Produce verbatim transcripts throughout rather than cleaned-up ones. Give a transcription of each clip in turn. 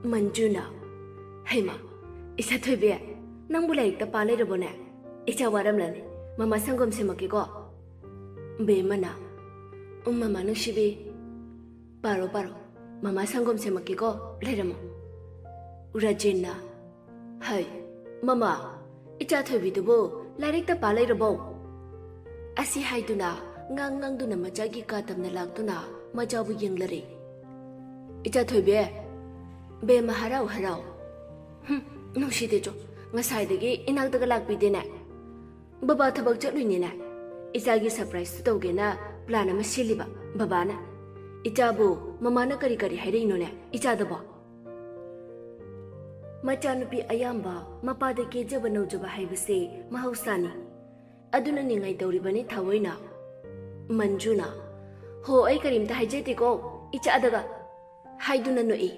ꯃꯟꯖꯨꯅ, "ꯍꯩꯃꯥ, ꯏꯆꯥ ꯊꯣꯏꯕꯤ, ꯅꯪꯕꯨ ꯂꯥꯏꯔꯤꯛꯇ ꯄꯥ ꯂꯩꯔꯕꯣꯅꯦ? ꯏꯆꯥ ꯋꯥꯔꯝꯂꯅꯤ, ꯃꯃꯥ ꯁꯪꯒꯣꯝ ꯁꯦꯝꯃꯛꯀꯦꯀꯣ?" ꯕꯦꯝꯃꯅ, "ꯎꯝ, ꯃꯃꯥ ꯅꯨꯡꯁꯤꯕꯤ, ꯄꯥꯔꯣ, ꯄꯥꯔꯣ, ꯃꯃꯥ ꯁꯪꯒꯣꯝ ꯁꯦꯝꯃꯛꯀꯦꯀꯣ, ꯂꯩꯔꯝꯃꯣ꯫" ꯔꯥꯖꯦꯟꯅ, "ꯍꯩ, ꯃꯃꯥ, ꯏꯆꯥ ꯊꯣꯏꯕꯤꯗꯨꯕꯨ ꯂꯥꯏꯔꯤꯛꯇ ꯄꯥ ꯂꯩꯔꯕꯣ?" ꯑꯁꯤ ꯍꯥꯏꯗꯨꯅ ꯉꯥꯡ ꯉꯥꯡꯗꯨꯅ ꯃꯆꯥꯒꯤ ꯀꯥ ꯇꯝꯅ ꯂꯥꯛꯇꯨꯅ ꯃꯆꯥꯕꯨ ꯌꯦꯡꯂꯔꯦ꯫ "ꯏꯆꯥ ꯊꯣꯏꯕꯤ, ꯕꯦꯝꯃ ꯍꯔꯥꯎ ꯍꯔꯥꯎ, ꯍꯨꯝ, ꯅꯨꯡꯁꯤꯗꯦꯆꯣ, ꯉꯁꯥꯏꯗꯒꯤ ꯏꯅꯥꯛꯇꯒ ꯂꯥꯛꯄꯤꯗꯦꯅꯦ꯫ ꯕꯕꯥ ꯊꯕꯛ ꯆꯠꯂꯨꯏꯅꯦꯅꯦ꯫ ꯏꯆꯥꯒꯤ surpriseꯇꯨ ꯇꯧꯒꯦꯅ plan ꯑꯃ ꯁꯤꯜꯂꯤꯕ ꯕꯕꯥꯅ꯫ ꯏꯆꯥꯕꯨ ꯃꯃꯥꯅ ꯀꯔꯤ ꯀꯔꯤ ꯍꯥꯏꯔꯛꯏꯅꯣꯅꯦ ꯏꯆꯥꯗꯕꯣ?" ꯃꯆꯥꯅꯨꯄꯤ ꯑꯌꯥꯝꯕ ꯃꯄꯥꯗ ꯀꯦꯖꯕ ꯅꯧꯖꯕ ꯍꯥꯏꯕꯁꯦ ꯃꯍꯧꯁꯥꯅꯤ꯫ ꯑꯗꯨꯅ ꯅꯤꯡꯉꯥꯏ ꯇꯧꯔꯤꯕꯅꯤ ꯊꯥꯑꯣꯏꯅ꯫ ꯃꯟꯖꯨꯅ, "ꯍꯣ, ꯑꯩ ꯀꯔꯤꯝꯇ ꯍꯥꯏꯖꯗꯦꯀꯣ, ꯏꯆꯥꯗꯒ" ꯍꯥꯏꯗꯨꯅ ꯅꯣꯛꯏ꯫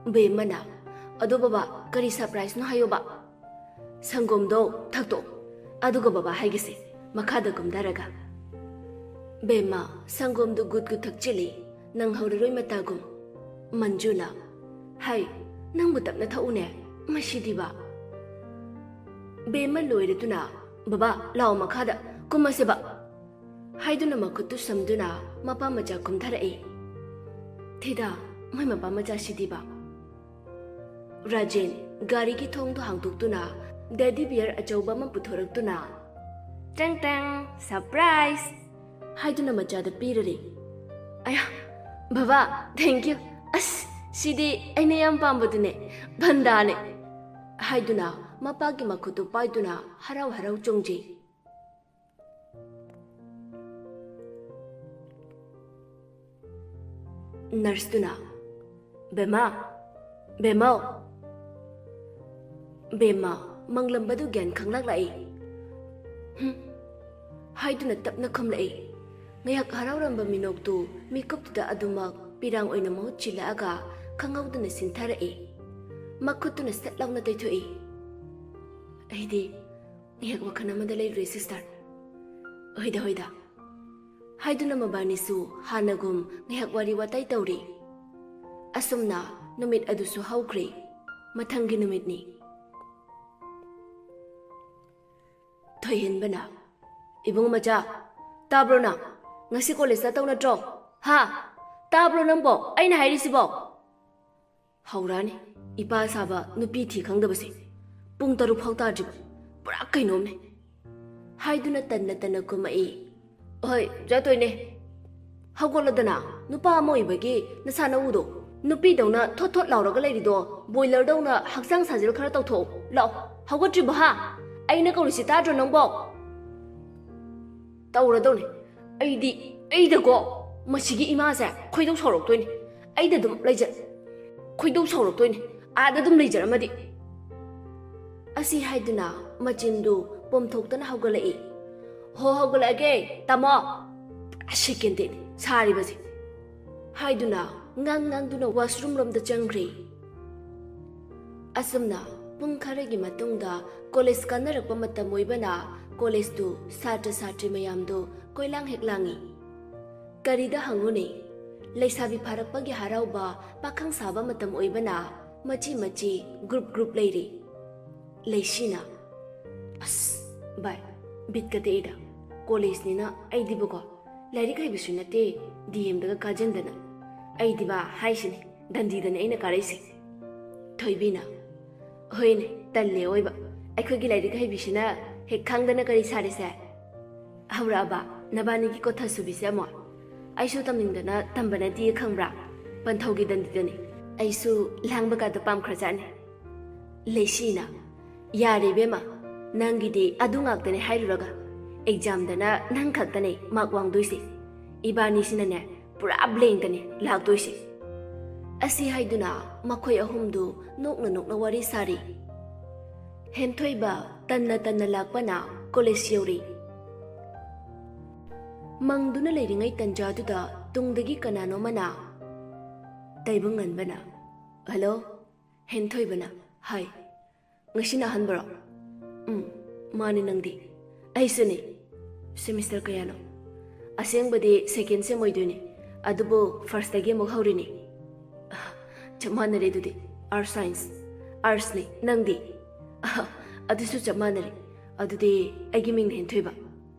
ꯕꯦꯝꯃꯅ, "ꯑꯗꯣ ꯕꯕꯥ, ꯀꯔꯤ surpriseꯅꯣ ꯍꯥꯏꯌꯣꯕ?" "ꯁꯪꯒꯣꯝꯗꯣ ꯊꯛꯇꯣꯛꯑꯣ, ꯑꯗꯨꯒ ꯕꯕꯥ ꯍꯥꯏꯒꯦꯁꯦ, ꯃꯈꯥꯗ ꯀꯨꯝꯊꯔꯒ꯫" ꯕꯦꯝꯃ ꯁꯪꯒꯣꯝꯗꯨ ꯒꯨꯠ ꯒꯨꯠ ꯊꯛꯆꯤꯜꯂꯤ, ꯅꯪꯍꯧꯔꯔꯣꯏ ꯃꯇꯥꯒꯨꯝ꯫ ꯃꯟꯖꯨꯅ, "ꯍꯥꯏ, ꯅꯪꯕꯨ ꯇꯞꯅ ꯊꯛꯎꯅꯦ, ꯃꯁꯤꯗꯤꯕ꯫" ꯕꯦꯝꯃ ꯂꯣꯏꯔꯗꯨꯅ, "ꯕꯕꯥ, ꯂꯥꯛꯑꯣ ꯃꯈꯥꯗ ꯀꯨꯝꯃꯁꯦꯕ" ꯍꯥꯏꯗꯨꯅ ꯃꯈꯨꯠꯇꯨ ꯁꯝꯗꯨꯅ ꯃꯄꯥ ꯃꯆꯥ ꯀꯨꯝꯊꯔꯛꯏ꯫ "ꯊꯤꯗꯥ, ꯃꯣꯏ ꯃꯄꯥ ꯃꯆꯥꯁꯤꯗꯤꯕ꯫" ꯔꯥꯖꯦꯟ ꯒꯥꯔꯤꯒꯤ ꯊꯣꯡꯗꯨ ꯍꯥꯡꯗꯣꯛꯇꯨꯅ daddy bear ꯑꯆꯧꯕ ꯑꯃ ꯄꯨꯊꯣꯔꯛꯇꯨꯅ, "ꯇꯦꯡ ꯇꯦꯡ, surprise!" ꯍꯥꯏꯗꯨꯅ ꯃꯆꯥꯗ ꯄꯤꯔꯔꯦ꯫ "ꯑꯌꯥ, ꯕꯕꯥ, thank you꯫ ꯑꯁ, ꯁꯤꯗꯤ ꯑꯩꯅ ꯌꯥꯝ ꯄꯥꯝꯕꯗꯨꯅꯦ, ꯚꯟꯗꯥꯅꯦ!" ꯍꯥꯏꯗꯨꯅ ꯃꯄꯥꯒꯤ ꯃꯈꯨꯠꯇꯨ ꯄꯥꯏꯗꯨꯅ ꯍꯔꯥꯎ ꯍꯔꯥꯎ ꯆꯣꯡꯖꯩ꯫ ꯅꯔꯁꯇꯨꯅ, "ꯕꯦꯝꯃ, ꯕꯦꯝꯃꯧ!" ꯕꯦꯝꯃ ꯃꯪꯂꯝꯕꯗꯨ ꯒ꯭ꯌꯥꯟ ꯈꯪꯂꯛꯂꯛꯏ꯫ "ꯍꯨꯝ" ꯍꯥꯏꯗꯨꯅ ꯇꯞꯅ ꯈꯨꯝꯂꯛꯏ꯫ ꯉꯥꯏꯍꯥꯛ ꯍꯔꯥꯎꯔꯝꯕ ꯃꯤꯅꯣꯛꯇꯨ ꯃꯤꯀꯨꯞꯇꯨꯗ ꯑꯗꯨꯃꯛ ꯄꯤꯔꯥꯡ ꯑꯣꯏꯅ ꯃꯍꯨꯠ ꯁꯤꯜꯂꯛꯑꯒ ꯈꯪꯍꯧꯗꯅ ꯁꯤꯟꯊꯔꯛꯏ꯫ ꯃꯈꯨꯠꯇꯨꯅ ꯁꯠ ꯂꯥꯎꯅ ꯇꯩꯊꯣꯛꯏ꯫ "ꯑꯩꯗꯤ ꯉꯥꯏꯍꯥꯛ ꯋꯥꯈꯜ ꯑꯃꯗ ꯂꯩꯔꯨꯔꯦ, sister꯫" "ꯍꯣꯏꯗ, ꯍꯣꯏꯗ" ꯍꯥꯏꯗꯨꯅ ꯃꯕꯥꯅꯤꯁꯨ ꯍꯥꯟꯅꯒꯨꯝ ꯉꯥꯏꯍꯥꯛ ꯋꯥꯔꯤ ꯋꯥꯇꯥꯏ ꯇꯧꯔꯤ꯫ ꯑꯁꯨꯝꯅ ꯅꯨꯃꯤꯠ ꯑꯗꯨꯁꯨ ꯍꯧꯈ꯭ꯔꯦ꯫ ꯃꯊꯪꯒꯤ ꯅꯨꯃꯤꯠꯅꯤ꯫ ꯊꯣꯏꯍꯦꯟꯕꯅ, "ꯏꯕꯨꯡ ꯃꯆꯥ, ꯇꯥꯕ꯭ꯔꯣ ꯅꯪ? ꯉꯁꯤ ꯀꯣꯂꯦꯖ ꯆꯠꯇꯧ ꯅꯠꯇ꯭ꯔꯣ? ꯍꯥ? ꯇꯥꯕ꯭ꯔꯣ ꯅꯪꯕꯣ? ꯑꯩꯅ ꯍꯥꯏꯔꯤꯁꯤꯕꯣ?" ꯍꯧꯔꯛꯑꯅꯤ, ꯏꯄꯥ ꯁꯥꯕ ꯅꯨꯄꯤ ꯊꯤ ꯈꯪꯗꯕꯁꯦ꯫ ꯄꯨꯡ ꯇꯔꯨꯛ ꯐꯥꯎ ꯇꯥꯗ꯭ꯔꯤꯕ꯫ ꯄꯨꯔꯥ ꯀꯩꯅꯣꯝꯅꯦ꯫ ꯍꯥꯏꯗꯨꯅ ꯇꯟꯅ ꯇꯟꯅ ꯀꯨꯝꯃꯛꯏ꯫ "ꯍꯣꯏ, ꯆꯠꯇꯣꯏꯅꯦ꯫ ꯍꯧꯒꯠꯂꯗꯅ, ꯅꯨꯄꯥ ꯑꯃ ꯑꯣꯏꯕꯒꯤ ꯅꯁꯥ ꯅꯎꯗꯣ ꯅꯨꯄꯤꯗꯧꯅ ꯊꯣꯠ ꯊꯣꯠ ꯂꯥꯎꯔꯒ ꯂꯩꯔꯤꯗꯣ, ꯕꯣꯏꯂꯔꯗꯧꯅ ꯍꯛꯆꯥꯡ ꯁꯥꯖꯦꯜ ꯈꯔ ꯇꯧꯊꯣꯛꯑꯣ꯫ ꯂꯥꯛꯑꯣ, ꯍꯧꯒꯠꯇ꯭ꯔꯤꯕꯣ ꯍꯥ? ꯑꯩꯅ ꯀꯧꯔꯤꯁꯤ ꯇꯥꯗ꯭ꯔꯣ ꯅꯪꯕꯣ?" ꯇꯧꯔꯗꯧꯅꯦ꯫ ꯑꯩꯗꯤ, ꯑꯩꯗꯀꯣ, ꯃꯁꯤꯒꯤ ꯏꯃꯥꯁꯦ ꯈꯣꯏꯗꯧ ꯁꯥꯎꯔꯛꯇꯣꯏꯅꯦ꯫ ꯑꯩꯗ ꯑꯗꯨꯝ ꯂꯩꯖ-, ꯈꯣꯏꯗꯧ ꯁꯥꯎꯔꯛꯇꯣꯏꯅꯦ꯫ ꯑꯥꯗ ꯑꯗꯨꯝ ꯂꯩꯖꯔꯝꯃꯗꯤ꯫ ꯑꯁꯤ ꯍꯥꯏꯗꯨꯅ ꯃꯆꯤꯟꯗꯨ ꯄꯣꯝꯊꯣꯛꯇꯅ ꯍꯧꯒꯠꯂꯛꯏ꯫ "ꯍꯣ, ꯍꯧꯒꯠꯂꯛꯑꯒꯦ, ꯇꯥꯃꯣ꯫ ꯄꯨꯔꯥ ꯁꯦꯀꯦꯟꯗꯦꯠ ꯁꯥꯔꯤꯕꯁꯦ", ꯍꯥꯏꯗꯨꯅ ꯉꯥꯡ ꯉꯥꯡꯗꯨꯅ ꯋꯥꯁꯔꯨꯝ ꯔꯣꯝꯗ ꯆꯪꯈ꯭ꯔꯦ꯫ ꯑꯁꯨꯝꯅ ꯄꯨꯡ ꯈꯔꯒꯤ ꯃꯇꯨꯡꯗ ꯀꯣꯂꯦꯖ ꯀꯥꯟꯅꯔꯛꯄ ꯃꯇꯝ ꯑꯣꯏꯕꯅ ꯀꯣꯂꯦꯖꯇꯨ ꯁꯥꯇ꯭ꯔ ꯁꯥꯇ꯭ꯔꯤ ꯃꯌꯥꯝꯗꯨ ꯀꯣꯏꯂꯥꯡ ꯍꯦꯛ ꯂꯥꯡꯉꯤ꯫ ꯀꯔꯤꯗ ꯍꯪꯉꯨꯅꯤ? ꯂꯩꯁꯥꯕꯤ ꯐꯥꯔꯛꯄꯒꯤ ꯍꯔꯥꯎꯕ ꯄꯥꯈꯪ ꯁꯥꯕ ꯃꯇꯝ ꯑꯣꯏꯕꯅ ꯃꯆꯤ ꯃꯆꯤ ꯒ꯭ꯔꯨꯞ ꯒ꯭ꯔꯨꯞ ꯂꯩꯔꯤ꯫ ꯂꯩꯁꯤꯅ, "ꯑꯁ, ꯚꯥꯏ, ꯕꯤꯠꯀ ꯇꯦꯛꯏꯗ꯫ ꯀꯣꯂꯦꯖꯅꯤꯅ ꯑꯩꯗꯤꯕꯀꯣ, ꯂꯥꯏꯔꯤꯛ ꯍꯩꯕꯁꯨ ꯅꯠꯇꯦ, ꯗꯤ ꯑꯦꯝꯗꯒ ꯀꯥꯖꯟꯗꯅ꯫ ꯑꯩꯗꯤꯕ ꯍꯥꯏꯁꯤꯅꯤ, ꯗꯟꯗꯤꯗꯅ ꯑꯩꯅ ꯀꯥꯔꯛꯏꯁꯦ"꯫ ꯊꯣꯏꯕꯤꯅ, "ꯍꯣꯏꯅꯦ, ꯇꯜꯂꯦ ꯑꯣꯏꯕ꯫ ꯑꯩꯈꯣꯏꯒꯤ ꯂꯥꯏꯔꯤꯛ ꯍꯩꯕꯤꯁꯤꯅ ꯍꯦꯛ ꯈꯪꯗꯅ ꯀꯔꯤ ꯁꯥꯔꯤꯁꯦ? ꯍꯧꯔꯛꯑꯕ ꯅꯕꯥꯅꯤꯒꯤ ꯀꯣꯊꯁꯨꯕꯤꯁꯦ ꯑꯃꯨꯛ? ꯑꯩꯁꯨ ꯇꯝꯅꯤꯡꯗꯅ ꯇꯝꯕ ꯅꯠꯇꯤꯌꯦ ꯈꯪꯕ꯭ꯔꯥ? ꯄꯟꯊꯧꯒꯤ ꯗꯟꯗꯤꯗꯅꯤ꯫ ꯑꯩꯁꯨ ꯂꯥꯡꯕ ꯀꯥꯗꯣ ꯄꯥꯝꯈ꯭ꯔꯖꯥꯠꯅꯤ"꯫ ꯂꯩꯁꯤꯅ, "ꯌꯥꯔꯦ ꯏꯕꯦꯝꯃ, ꯅꯪꯒꯤꯗꯤ ꯑꯗꯨ ꯉꯥꯛꯇꯅꯦ ꯍꯥꯏꯔꯨꯔꯒ, ꯑꯦꯛꯖꯥꯝꯗꯅ ꯅꯪ ꯈꯛꯇꯅꯦ ꯃꯥꯔꯛ ꯋꯥꯡꯗꯣꯏꯁꯦ꯫ ꯏꯕꯥꯅꯤꯁꯤꯅꯅꯦ, ꯄꯨꯔꯥ ꯕ꯭ꯂꯦꯡꯇꯅꯦ ꯂꯥꯛꯇꯣꯏꯁꯦ"꯫ ꯑꯁꯤ ꯍꯥꯏꯗꯨꯅ ꯃꯈꯣꯏ ꯑꯍꯨꯝꯗꯨ ꯅꯣꯛꯅ ꯅꯣꯛꯅ ꯋꯥꯔꯤ ꯁꯥꯔꯤ꯫ ꯍꯦꯟꯊꯣꯏꯕ ꯇꯟꯅ ꯇꯟꯅ ꯂꯥꯛꯄꯅ ꯀꯣꯂꯦꯖ ꯌꯧꯔꯤ꯫ ꯃꯪꯗꯨꯅ ꯂꯩꯔꯤꯉꯩ ꯇꯟꯖꯥꯗꯨꯗ ꯇꯨꯡꯗꯒꯤ ꯀꯅꯥꯅꯣꯃꯅ, ꯇꯥꯏꯕꯪ ꯉꯟꯕꯅ, "ꯍꯜꯂꯣ"꯫ ꯍꯦꯟꯊꯣꯏꯕꯅ, "ꯍꯥꯏ, ꯉꯁꯤꯅ ꯑꯍꯥꯟꯕꯔꯣ?" "ꯎꯝ, ꯃꯥꯅꯦ, ꯅꯪꯗꯤ?" "ꯑꯩꯁꯨꯅꯦ"꯫ "ꯁꯦꯃꯤꯁꯇꯔ ꯀꯌꯥꯅꯣ?" "ꯑꯁꯦꯡꯕꯗꯤ ꯁꯦꯀꯦꯟ ꯁꯦꯝ ꯑꯣꯏꯗꯣꯏꯅꯦ, ꯑꯗꯨꯕꯨ ꯐꯥꯔꯁꯇꯒꯤ ꯑꯃꯨꯛ ꯍꯧꯔꯤꯅꯦ"꯫ "ꯑ, ꯆꯞ ꯃꯥꯟꯅꯔꯦ ꯑꯗꯨꯗꯤ꯫ Earth science꯫ Earthꯅꯤ꯫ ꯅꯪꯗꯤ? ꯑꯍ, ꯑꯗꯨꯁꯨ ꯆꯞ ꯃꯥꯟꯅꯔꯦ꯫ ꯑꯗꯨꯗꯤ ꯑꯩꯒꯤ ꯃꯤꯡꯅ ꯍꯦꯟꯊꯣꯏꯕ꯫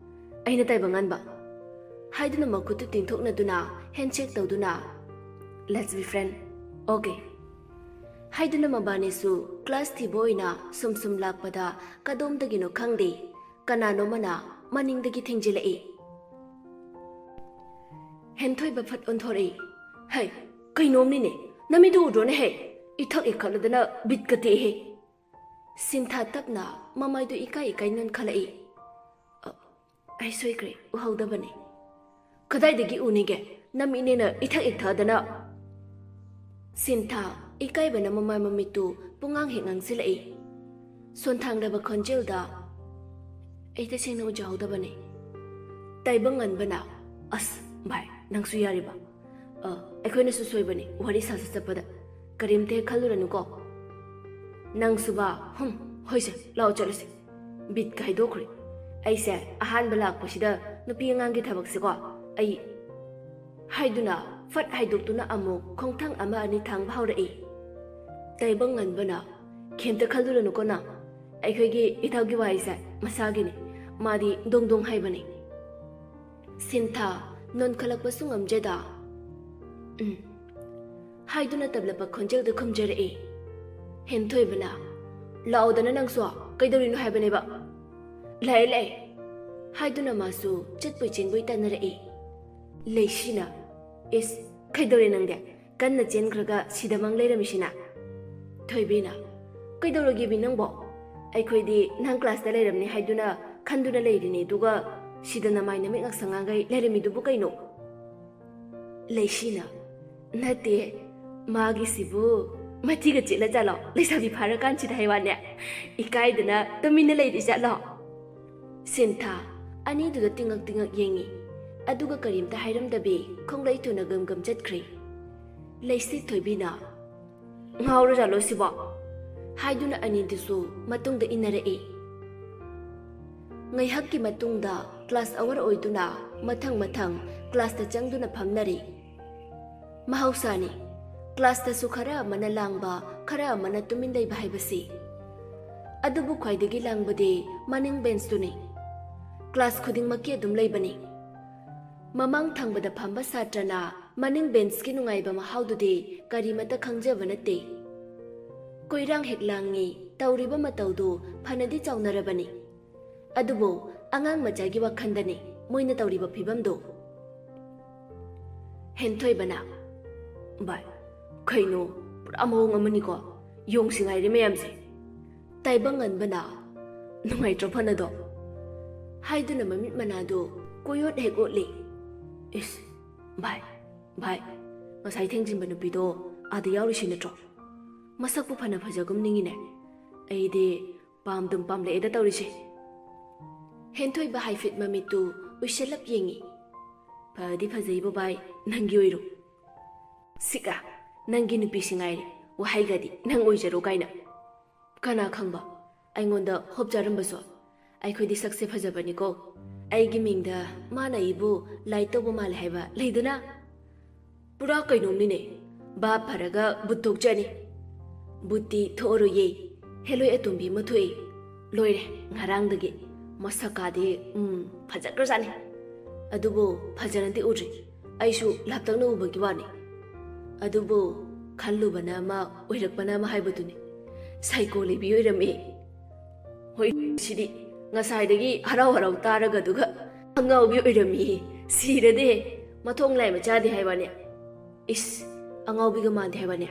ꯑꯩꯅ ꯇꯥꯏꯕꯪꯉꯥꯟꯕ꯫ ꯍꯥꯏꯗꯨꯅ ꯃꯈꯨꯠꯇꯨ ꯇꯤꯡꯊꯣꯛꯅꯗꯨꯅ handshake ꯇꯧꯗꯨꯅ, "Let's be friend, okay?" ꯍꯥꯏꯗꯨꯅ ꯃꯕꯥꯅꯤꯁꯨ class ꯊꯤꯕ ꯑꯣꯏꯅ ꯁꯨꯝ ꯁꯨꯝ ꯂꯥꯛꯄꯗ ꯀꯗꯣꯝꯗꯒꯤꯅꯣ ꯈꯪꯗꯦ, ꯀꯅꯥꯅꯣꯃꯅ ꯃꯅꯤꯡꯗꯒꯤ ꯊꯦꯡꯖꯤꯜꯂꯛꯏ꯫ ꯍꯦꯟꯊꯣꯏꯕ ꯐꯠ ꯑꯣꯟꯊꯣꯔꯛꯏ꯫ "ꯍꯩ, ꯀꯩꯅꯣꯝꯅꯤꯅꯦ, ꯅꯃꯤꯠꯇꯨ ꯎꯗ꯭ꯔꯣꯅꯦ ꯍꯦ? ꯏꯊꯛ ꯏꯈꯠꯂꯗꯅ ꯕꯤꯠꯀ ꯇꯦꯛꯏꯍꯦ!" ꯁꯤꯟꯊꯥ ꯇꯞꯅ ꯃꯃꯥꯏꯗꯨ ꯏꯀꯥꯏ ꯏꯀꯥꯏ ꯅꯣꯟꯈꯠꯂꯛꯏ꯫ "ꯑ, ꯑꯩ ꯁꯣꯏꯈ꯭ꯔꯦ, ꯎꯍꯧꯗꯕꯅꯤ꯫ ꯀꯗꯥꯏꯗꯒꯤ ꯎꯅꯤꯒꯦ? ꯅꯃꯤꯠꯅꯦꯅ ꯏꯊꯛ ꯏꯊꯛꯗꯅ!" ꯁꯤꯟꯊꯥ ꯏꯀꯥꯏꯕꯅ ꯃꯃꯥꯏ ꯃꯃꯤꯠꯇꯨ ꯄꯨꯡꯉꯥꯡ ꯍꯦꯛ ꯉꯥꯡꯁꯤꯜꯂꯛꯏ꯫ ꯁꯣꯟꯊꯥꯡꯂꯕ ꯈꯣꯟꯖꯦꯜꯗ, "ꯑꯩ ꯇꯁꯦꯡꯅ ꯎꯖꯍꯧꯗꯕꯅꯤ꯫" ꯇꯥꯏꯕꯪ ꯉꯟꯕꯅ, "ꯑꯁ, ꯚꯥꯏ, ꯅꯪꯁꯨ ꯌꯥꯔꯤꯕ? ꯑ, ꯑꯩꯈꯣꯏꯅꯁꯨ ꯁꯣꯏꯕꯅꯤ ꯋꯥꯔꯤ ꯁꯥꯁꯤ ꯆꯠꯄꯗ꯫ ꯀꯔꯤꯝꯇ ꯍꯦꯛ ꯈꯜꯂꯨꯔꯅꯨꯀꯣ꯫ ꯅꯪꯁꯨꯕ, ꯍꯨꯝ, ꯍꯣꯏꯁꯦ, ꯂꯥꯛꯑꯣ ꯆꯠꯂꯁꯤ꯫ ꯕꯤꯠꯀ ꯍꯥꯏꯗꯣꯛꯈ꯭ꯔꯦ꯫ ꯑꯩꯁꯦ ꯑꯍꯥꯟꯕ ꯂꯥꯛꯄꯁꯤꯗ ꯅꯨꯄꯤ ꯑꯉꯥꯡꯒꯤ ꯊꯕꯛꯁꯦꯀꯣ, ꯑꯩ," ꯍꯥꯏꯗꯨꯅ ꯐꯠ ꯍꯥꯏꯗꯣꯛꯇꯨꯅ ꯑꯃꯨꯛ ꯈꯣꯡꯊꯥꯡ ꯑꯃ ꯑꯅꯤ ꯊꯥꯡꯕ ꯍꯧꯔꯛꯏ꯫ ꯇꯥꯏꯕꯪ ꯉꯟꯕꯅ, "ꯀꯩꯝꯇ ꯈꯜꯂꯨꯔꯅꯨꯀꯣ ꯅꯪ꯫ ꯑꯩꯈꯣꯏꯒꯤ ꯏꯊꯛꯀꯤ ꯋꯥꯍꯩꯁꯦ ꯃꯁꯥꯒꯤꯅꯤ꯫ ꯃꯥꯗꯤ ꯗꯣꯡ ꯗꯣꯡ ꯍꯥꯏꯕꯅꯤ꯫" ꯁꯤꯟꯊꯥ ꯅꯣꯟꯈꯠꯂꯛꯄꯁꯨ ꯉꯝꯖꯗ, "ꯎꯝ" ꯍꯥꯏꯗꯨꯅ ꯇꯞꯂꯕ ꯈꯣꯟꯖꯦꯜꯗ ꯈꯨꯝꯖꯔꯛꯏ꯫ ꯍꯦꯟꯊꯣꯏꯕꯅ, "ꯂꯥꯛꯑꯣꯗꯅ ꯅꯪꯁꯨ, ꯀꯩꯗꯧꯔꯤꯅꯣ ꯍꯥꯏꯕꯅꯦꯕ?" "ꯂꯥꯛꯑꯦ, ꯂꯥꯛꯑꯦ" ꯍꯥꯏꯗꯨꯅ ꯃꯥꯁꯨ ꯆꯠꯄꯣꯏ ꯆꯦꯟꯕꯣꯏ ꯇꯥꯟꯅꯔꯛꯏ꯫ ꯂꯩꯁꯤꯅ, "ꯏꯁ, ꯀꯩꯗꯧꯔꯦ ꯅꯪꯗꯤ? ꯀꯟꯅ ꯆꯦꯟꯈ꯭ꯔꯒ ꯁꯤꯗꯃꯪ ꯂꯩꯔꯝꯃꯤꯁꯤꯅ?" ꯊꯣꯏꯕꯤꯅ, "ꯀꯩꯗꯧꯔꯒꯦꯕꯤ ꯅꯪꯕꯣ? ꯑꯩꯈꯣꯏꯗꯤ ꯅꯪ classꯇ ꯂꯩꯔꯝꯅꯤ ꯍꯥꯏꯗꯨꯅ ꯈꯟꯗꯨꯅ ꯂꯩꯔꯤꯅꯤ, ꯑꯗꯨꯒ ꯁꯤꯗ ꯅꯃꯥꯏ ꯅꯃꯤꯠ ꯉꯥꯛꯁꯪ ꯉꯥꯡꯈꯩ ꯂꯩꯔꯝꯃꯤꯗꯨꯕꯨ ꯀꯩꯅꯣ?" ꯂꯩꯁꯤꯅ, "ꯅꯠꯇꯦ, ꯃꯥꯒꯤꯁꯤꯕꯨ ꯃꯊꯤꯒ ꯆꯤꯠꯂ ꯖꯥꯠꯂꯣ? ꯂꯩꯁꯥꯕꯤ ꯐꯥꯔꯀꯥꯟꯁꯤꯗ ꯍꯥꯏꯋꯥꯅꯦ꯫ ꯏꯀꯥꯏꯗꯅ ꯇꯨꯃꯤꯟꯅ ꯂꯩꯔꯤ ꯖꯥꯠꯂꯣ?" ꯁꯤꯟꯊꯥ ꯑꯅꯤꯗꯨꯗ ꯇꯤꯡꯉꯛ ꯇꯤꯡꯉꯛ ꯌꯦꯡꯉꯤ꯫ ꯑꯗꯨꯒ ꯀꯔꯤꯝꯇ ꯍꯥꯏꯔꯝꯗꯕꯤ ꯈꯣꯡꯂꯩ ꯊꯨꯅ ꯒꯝ ꯒꯝ ꯆꯠꯈ꯭ꯔꯦ꯫ ꯂꯩꯁꯤ ꯊꯣꯏꯕꯤꯅ, "ꯉꯥꯎꯔꯖꯥꯠꯂꯣ ꯁꯤꯕꯣ?" ꯍꯥꯏꯗꯨꯅ ꯑꯅꯤꯗꯨꯁꯨ ꯃꯇꯨꯡꯗ ꯏꯟꯅꯔꯛꯏ꯫ ꯉꯥꯏꯍꯥꯛꯀꯤ ꯃꯇꯨꯡꯗ class hour ꯑꯣꯏꯗꯨꯅ ꯃꯊꯪ ꯃꯊꯪ classꯇ ꯆꯪꯗꯨꯅ ꯐꯝꯅꯔꯤ꯫ ꯃꯍꯧꯁꯥꯅꯤ, ꯀ꯭ꯂꯥꯁꯇꯁꯨ ꯈꯔ ꯑꯃꯅ ꯂꯥꯡꯕ, ꯈꯔ ꯑꯃꯅ ꯇꯨꯃꯤꯟ ꯂꯩꯕ ꯍꯥꯏꯕꯁꯤ꯫ ꯑꯗꯨꯕꯨ ꯈ꯭ꯋꯥꯏꯗꯒꯤ ꯂꯥꯡꯕꯗꯤ ꯃꯅꯤꯡ ꯕꯦꯟꯁꯇꯨꯅꯤ꯫ ꯀ꯭ꯂꯥꯁ ꯈꯨꯗꯤꯡꯃꯛꯀꯤ ꯑꯗꯨꯝ ꯂꯩꯕꯅꯤ꯫ ꯃꯃꯥꯡ ꯊꯪꯕꯗ ꯐꯝꯕ ꯁꯥꯇ꯭ꯔꯅ ꯃꯅꯤꯡ ꯕꯦꯟꯁꯀꯤ ꯅꯨꯡꯉꯥꯏꯕ ꯃꯍꯥꯎꯗꯨꯗꯤ ꯀꯔꯤꯃꯠꯇ ꯈꯪꯖꯕ ꯅꯠꯇꯦ꯫ ꯀꯣꯏꯔꯥꯡ ꯍꯦꯛ ꯂꯥꯡꯉꯤ, ꯇꯧꯔꯤꯕ ꯃꯇꯧꯗꯨ ꯐꯅꯗꯤ ꯆꯥꯎꯅꯔꯕꯅꯤ꯫ ꯑꯗꯨꯕꯨ ꯑꯉꯥꯡ ꯃꯆꯥꯒꯤ ꯋꯥꯈꯟꯗꯅꯤ ꯃꯣꯏꯅ ꯇꯧꯔꯤꯕ ꯐꯤꯕꯝꯗꯨ꯫ ꯍꯦꯟꯊꯣꯏꯕꯅ, "ꯚꯥꯏ, ꯀꯩꯅꯣ, ꯄꯨꯔꯥ ꯃꯑꯣꯡ ꯑꯃꯅꯤꯀꯣ, ꯌꯣꯡꯁꯤ ꯉꯥꯏꯔꯦ ꯃꯌꯥꯝꯁꯦ꯫" ꯇꯥꯏꯕꯪ ꯉꯟꯕꯅ, "ꯅꯨꯡꯉꯥꯏꯇ꯭ꯔꯣ ꯐꯅꯗꯣ?" ꯍꯥꯏꯗꯨꯅ ꯃꯃꯤꯠ ꯃꯅꯥꯗꯨ ꯀꯣꯏꯑꯣꯠ ꯍꯦꯛ ꯑꯣꯠꯂꯤ꯫ "ꯏꯁ, ꯚꯥꯏ, ꯚꯥꯏ, ꯉꯁꯥꯏ ꯊꯦꯡꯖꯤꯟꯕ ꯅꯨꯄꯤꯗꯣ ꯑꯥꯗ ꯌꯥꯎꯔꯤꯁꯤ ꯅꯠꯇ꯭ꯔꯣ? ꯃꯁꯛꯄꯨ ꯐꯅ ꯐꯖꯒꯨꯝ ꯅꯤꯡꯉꯤꯅꯦ꯫ ꯑꯩꯗꯤ ꯄꯥꯝꯗꯨꯝ ꯄꯥꯝꯂꯛꯑꯦꯗ ꯇꯧꯔꯤꯁꯦ꯫" ꯍꯦꯟꯊꯣꯏꯕ ꯍꯥꯏꯐꯦꯠ ꯃꯃꯤꯠꯇꯨ ꯎꯏꯁꯜꯂꯞ ꯌꯦꯡꯉꯤ꯫ "ꯐꯗꯤ ꯐꯖꯩꯕꯣ ꯚꯥꯏ, ꯅꯪꯒꯤ ꯑꯣꯏꯔꯣ꯫" "ꯁꯤꯛꯑ, ꯅꯪꯒꯤ ꯅꯨꯄꯤꯁꯤ ꯉꯥꯏꯔꯦ, ꯋꯥꯍꯩꯒꯗꯤ ꯅꯪ ꯑꯣꯏꯖꯔꯣ ꯀꯥꯏꯅ꯫ ꯀꯅꯥ ꯈꯪꯕ, ꯑꯩꯉꯣꯟꯗ ꯍꯣꯞ ꯆꯥꯔꯝꯕꯁꯨ꯫ ꯑꯩꯈꯣꯏꯗꯤ ꯁꯛꯁꯦ ꯐꯖꯕꯅꯤꯀꯣ꯫ ꯑꯩꯒꯤ ꯃꯤꯡꯗ ꯃꯥꯅ ꯑꯩꯕꯨ ꯂꯥꯏꯠ ꯇꯧꯕ ꯃꯥꯜꯂꯦ ꯍꯥꯏꯕ ꯂꯩꯗꯅ꯫ ꯄꯨꯔꯥ ꯀꯩꯅꯣꯝꯅꯤꯅꯦ꯫ ꯚꯥꯞ ꯐꯔꯒ ꯕꯨꯠ ꯊꯣꯛꯆꯅꯤ꯫ ꯕꯨꯠꯇꯤ ꯊꯣꯛꯑꯔꯣꯏꯌꯦ꯫ ꯍꯦꯂꯣꯏ ꯑꯇꯣꯝꯕꯤ ꯑꯃ ꯊꯣꯛꯏ꯫ ꯂꯣꯏꯔꯦ, ꯉꯔꯥꯡꯗꯒꯤ꯫ ꯃꯁꯛꯀꯥꯗꯤ, ꯎꯝ, ꯐꯖꯈ꯭ꯔꯖꯥꯠꯅꯤ꯫ ꯑꯗꯨꯕꯨ ꯐꯖꯅꯗꯤ ꯎꯗ꯭ꯔꯤ꯫ ꯑꯩꯁꯨ ꯂꯥꯞꯇꯛꯅ ꯎꯕꯒꯤ ꯋꯥꯅꯤ꯫ ꯑꯗꯨꯕꯨ ꯈꯜꯂꯨꯕꯅ ꯑꯃ, ꯑꯣꯏꯔꯛꯄꯅ ꯑꯃ ꯍꯥꯏꯕꯗꯨꯅꯤ꯫ ꯁꯥꯏꯀꯣ ꯂꯩꯕꯤ ꯑꯣꯏꯔꯝꯃꯤ꯫ ꯍꯣꯏ, ꯁꯤꯗꯤ ꯉꯁꯥꯏꯗꯒꯤ ꯍꯔꯥꯎ ꯍꯔꯥꯎ ꯇꯥꯔꯒ ꯑꯗꯨꯒ ꯑꯉꯥꯎꯕꯤ ꯑꯣꯏꯔꯝꯃꯤ꯫ ꯁꯤꯔꯗꯦ꯫ ꯃꯊꯣꯡ ꯂꯥꯏ ꯃꯆꯥꯗꯦ ꯍꯥꯏꯕꯅꯦ꯫ ꯏꯁ, ꯑꯉꯥꯎꯕꯤꯒ ꯃꯥꯟꯗꯦ ꯍꯥꯏꯕꯅꯦ꯫